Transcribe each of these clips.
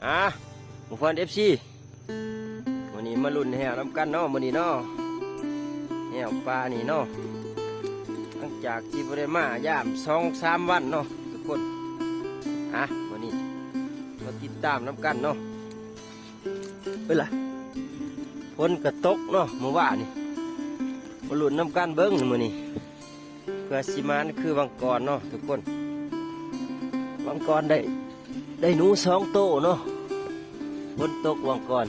ອ່າ ໝູ່ເພື່ອນ ເອັຟຊີ ມື້ນີ້ມາລຸ້ນແຫ້ວນຳກັນເນາະ ມື້ນີ້ເນາະ ແຫ້ວປານີ້ເນາະ ຫຼັງຈາກທີ່ບໍ່ໄດ້ມາຢາມສອງສາມວັນເນາະທຸກຄົນ. ອ່າ ມື້ນີ້ມາຕິດຕາມນຳກັນເນາະ. ເອີລະ ຝົນກະຕົກເນາະມື້ວານນີ້ ມາລຸ້ນນຳກັນເບິ່ງມື້ນີ້ ເພື່ອຊິໝານຄືຫວ່າງກ່ອນເນາະທຸກຄົນ. ຫວ່າງກ່ອນໄດ້ ໄດ້ໜູສອງໂຕເນາະ ຝົນຕົກຫວ່າງກ່ອນ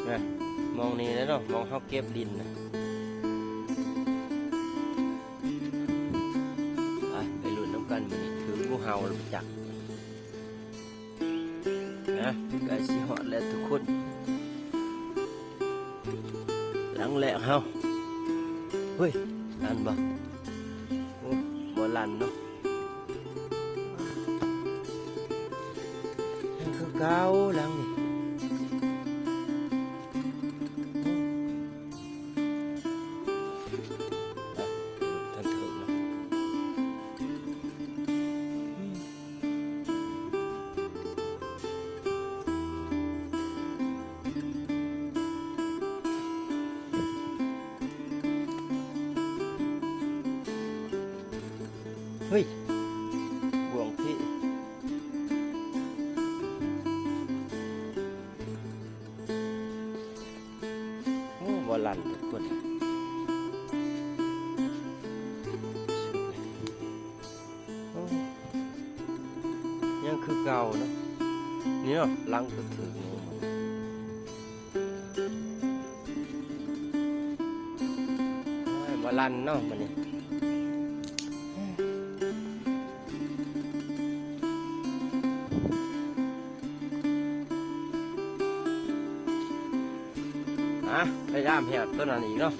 ນະ. ໝ່ອງນີ້ແຫຼະເນາະ ໝ່ອງເຮົາເກັບດິນນະ. ໄປ ໄປລຸ້ນນຳກັນ ມື້ນີ້ຖືກງູເຫົ່າຫຼືຈັກ. ນະ ໃກ້ຊິຮອດແລ້ວທຸກຄົນ ຫຼັງແລກເຮົາ. ເຮີ້ຍ ລັນບໍ່? ໂອ້ ບໍ່ລັນເນາະ ຍັງຄືເກົ່າຫຼັງນີ້. ນະ ທັນເຖິງນະ. ເຮີ້ຍ ບ່ວງພີ້ ໂອ້ ບໍ່ລັນທຸກຄົນ. ໂອ້ ຍັງຄືເກົ່າເນາະ ນີ້ເນາະ ຫຼັງກະຖືກ ໂອ້ຍ ບໍ່ລັນເນາະມື້ນີ້. ອ່ະ ພະຍາຍາມແຫວໂຕນັ້ນອີກເນາະ.